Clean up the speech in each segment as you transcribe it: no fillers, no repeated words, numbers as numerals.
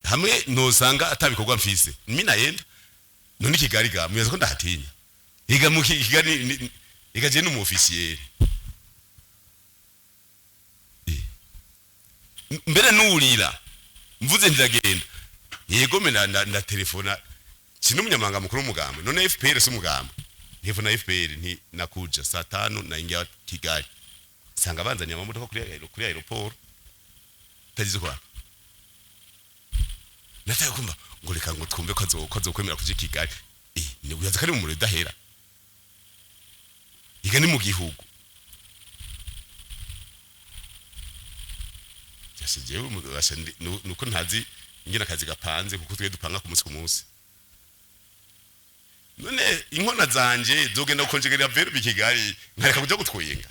Hamwe nosanga atabikorwa mfise, mimi naenda. None Kigali ga mwibaza ko ndahatinya? Iga mu Kigali iga je n'umu officier. Mbere nurira mvuze ntiragenda, yego me na telefona sino umunyamabanga mukuru w'umugambi. None FPR si umugambi? Ntelefona FPR nti nakuja saa 5, naingia Kigali, sanga banzaniye amamodoka kuri aéroport. Tagize kwa nataye kumva ngo reka ngo twumve ko azokwemera kuja i Kigali. Ni uyaza kari mu muriro udahera, iga ni mu gihugu. Jase jewe nuko ntazi ingene akazi gapanze, kuko twe dupanga ku munsi ku munsi. None inkona zanje zogenda gukonjegerera verbe i Kigali, nkareka kuja gutwenga?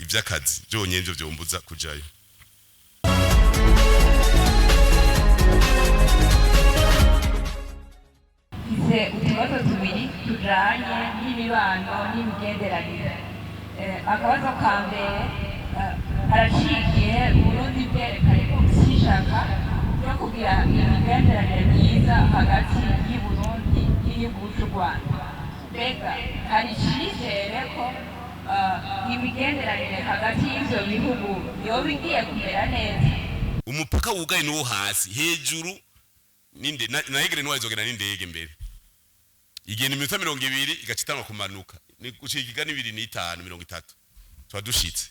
Ivy'akazi vyonyene ivyo vyombuza kujayo. Mfise utubazo tubiri tujanye n'imibano n'imigenderanire. Akabazo ka mbere, haraciye Burundi bwerekanye ko bufise ishaka ryo kugira imigenderanire myiza hagati y'Uburundi n'igihugu c'u Rwanda. Mbega hari icizere ko imigenderanire hagati y'ivyo bihugu yoba igiye kumera neza? Umupaka wugaye niwo hasi, hejuru ninde na Aigle Noir izogenda n'indege mbere, igenda iminota 20, igaca itangwa kumanuka. Ni gushika igana 25, 30 tuba dushitse.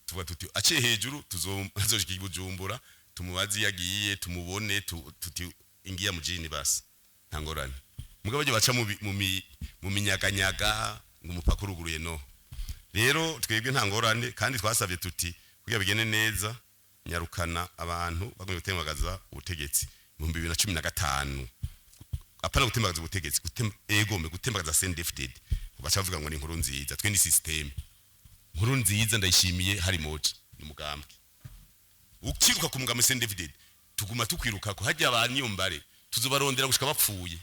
Tuvuga tuti aciye hejuru tuzoshika i Bujumbura, tumubaze iyo agiye, tumubone, tuti ingiya mujini, basi nta ngorane. Mugabo baje baca mu minyaganyaga ngo umupaka uruguruye. No rero twebwe nta ngorane, kandi twasabye tuti kugira bigende neza, nyarukana abantu bagomba gutembagaza ubutegetsi mu 2015. Apana gutembagaza ubutegetsi, egome gutembagaza CNDD-FDD. Baca bavuga ngo ni inkuru nziza. Twe ni system inkuru nziza ndayishimiye hari moja ni mugambwe ukiruka ku mugambi CNDD-FDD, tuguma tukwiruka ko hajya abanyombare tuzobarondera gushika bapfuye.